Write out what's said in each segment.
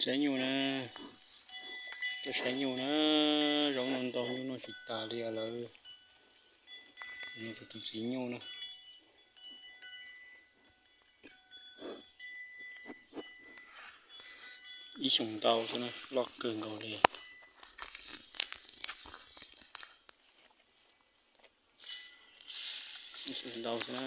Saib nyuj na, tuaj saib nyuj na, zaub no ntau nyuj noj tsis tas li lawm. Tus txiv nyuj na, ib xyoos ntau xwb na, loj kawg nkaus li. Ib xyoos ntau xwb na.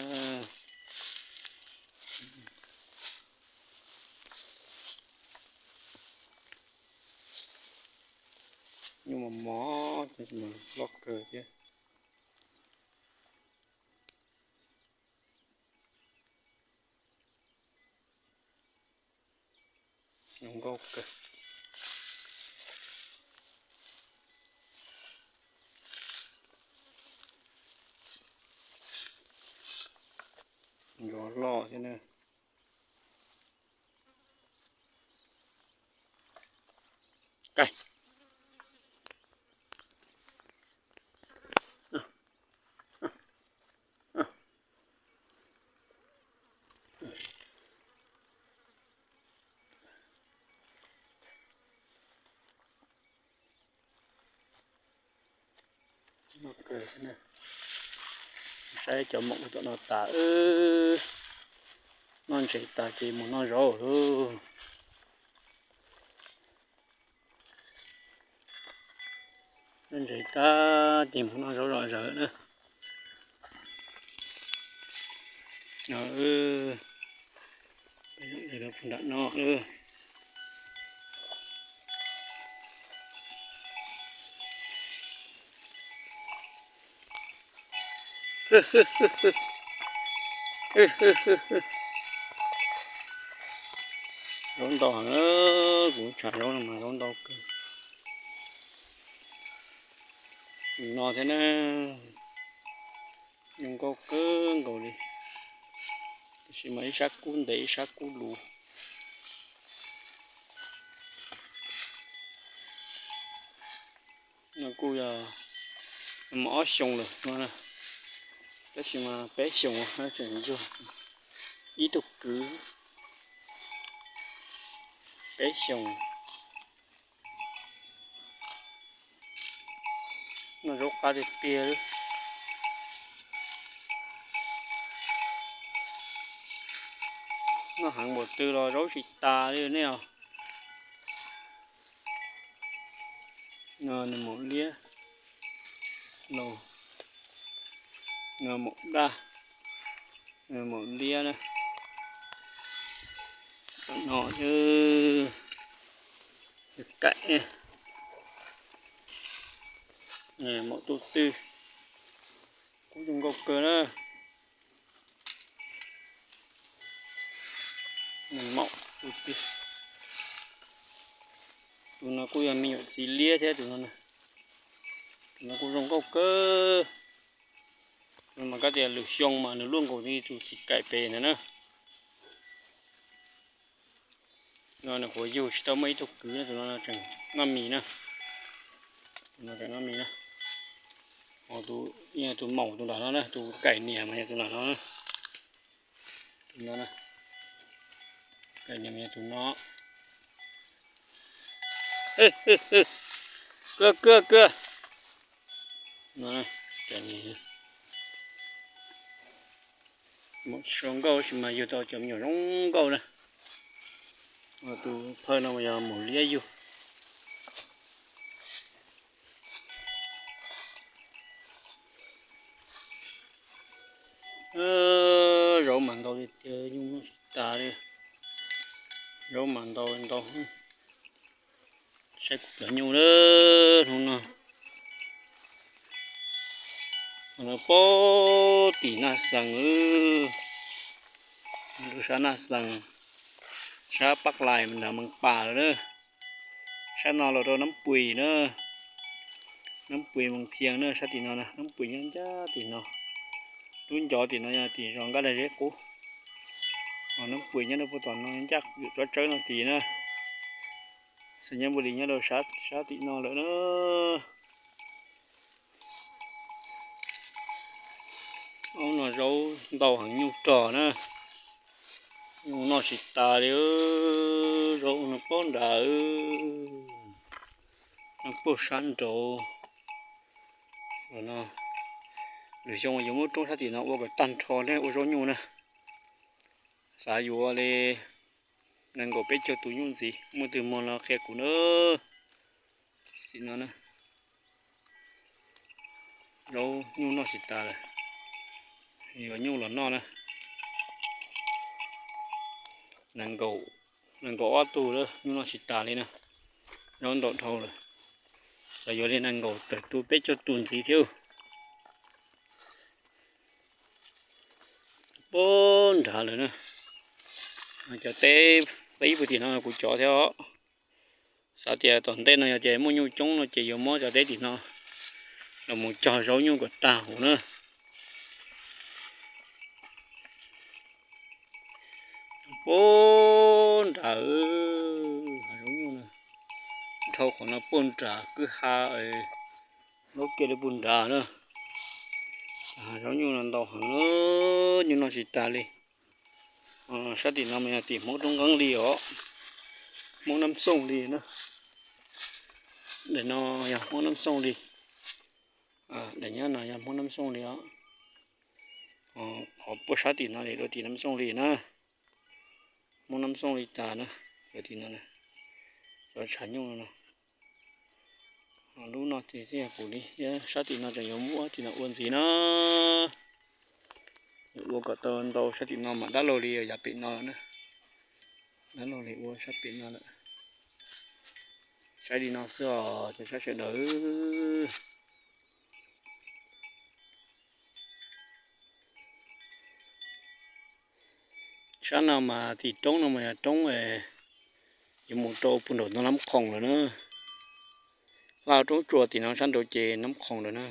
Nyuj mos mos, loj kawg thiab. Zoo nkauj kawg. Ntsov loj thiab na. Kaij. Saib cov maum tom no tas, noj ntses tas ces mus noj zaub lawm. Noj ntses tas ces mus noj zaub zom zaws na. Nram no. Zaub ntau heev, kuv tshav zaub no mas zaub ntau kawg. Tus no thiab na, zoo nkauj kawg nkaus li, tiam sis mas ib sab kub ntev ib sab kub luv. No kuj yog mus ob xyoos lawm no, tab sis mas peb xyoos tseem yug ib tug kwv, peb xyoos. Noj zaub qab tiag tiag li. Noj heev npaum twg los zaub tsis tas li nej os. No nws maum liab, no maum daj, maum liab na. No kaim, maum tus twg, kub zoo nkauj kawg na. Maum tus twg, tus no kuj yog me nyuam txiv liab thiab tus no. Tus no kuj zoo nkauj kawg. Mas kab tias lwm xyoo mas nws luaj nkaus li tus txiv kaim pem ntawd na. No nws kuj yug tsis tau muaj ib tug kwv, tus no tseem noj mis na. Tus no tseem noj mis na. Tus, tus maum tus nram no na, tus kaim niam mas yog tus nram no. Tus no, kaim niam mas yog tus no. Kawg kawg kawg. Maum sau nkauj sis mas yug tau cov me nyuam zoo nkauj na. Tus phawj no mas yog maum liab yug. Zaub mas ntau tiag tiag, nyuj noj tsis tas li. Zaub mas ntau ntau. Saib kuv cov nyuj lawm hnub no. Hnub no poob tim Naj Xees, lub sab Naj Xees, sab Paj Lais nram Mees Pas lawm na. Sab no los rau Nab Pui na, Nab Pui Mees Phias na, sab tim no na, Nab Pui nyob ncaj tim no. Lub ncov tim no yog tim zos Nkaj Dag Zeb Qub. Nab Pui nyob rau puag tom no ncaj yus tsob tsawb no tid na. Xeem Nyab Npus Lis nyob rau sab tim no lawm na. Ub no zaub ntau heev nyuj rog na. Nyuj noj tsis tas li, zaub no poob Nrad, puag sab nraud no, lwm xyoo yuav muab roob sab tim no ua kom tag nrho ne, ua zaub nyuj na. Xav yuav li nees nkaum peb caug tus nyuj ntxiv, muaj twg muag los qhia kuv na. Tim no na, zaub nyuj noj tsis tas lawm, yuav nyuj los noj na. Nees nkaum ob tug lawm, nyuj noj tsis tas li na. Zaub ntau dhau lawm, xav yuav li nees nkaum tawm tus peb caug tus ntxiv thiab. Puag nrad lawm na. Cov teb peb ib puag tim no kuv cov thiab os. Xav tias tom ntej no yog tias muaj nyuj coob no ces yuav muab cov teb tim no los mus cog zaub nyuj kom tag huv na. Puag nrad, hav zaub nyuj na, dhau qhov no puag nrad kwj ha, lub kiag li puag nrad na. Hav zaub nyuj no ntau heev, nyuj noj tsis tas li. Sab tim no mas yog tim Hmoob Roob Nqeeb li os, Hmoob Nab Xooj li na. Daim no yog Hmoob Nab Xooj li, daim nyob no yog Hmoob Nab Xooj li os. Qhov puag sab tim no li rau tim Nab Xooj li na. Hmoob Nab Xooj li tas na, rau tim no, cov tshav nyuj no. Lub no ces yog kuv li, sab tim no tseem yuav muab tim no ua ntxiv na. Ua kom tau ntau sab tim no mam dab laug li yav pem no na. Dab laug li ua sab pem no lawm. Saib li no xwb os cov sab sawv daws. Sab no mas tim roob no mas yog roob yuav mus rau puag nraum no Nab Khoom lawm na. Laj roob tsua tim no sab nraud ces Nab Khoom lawm na.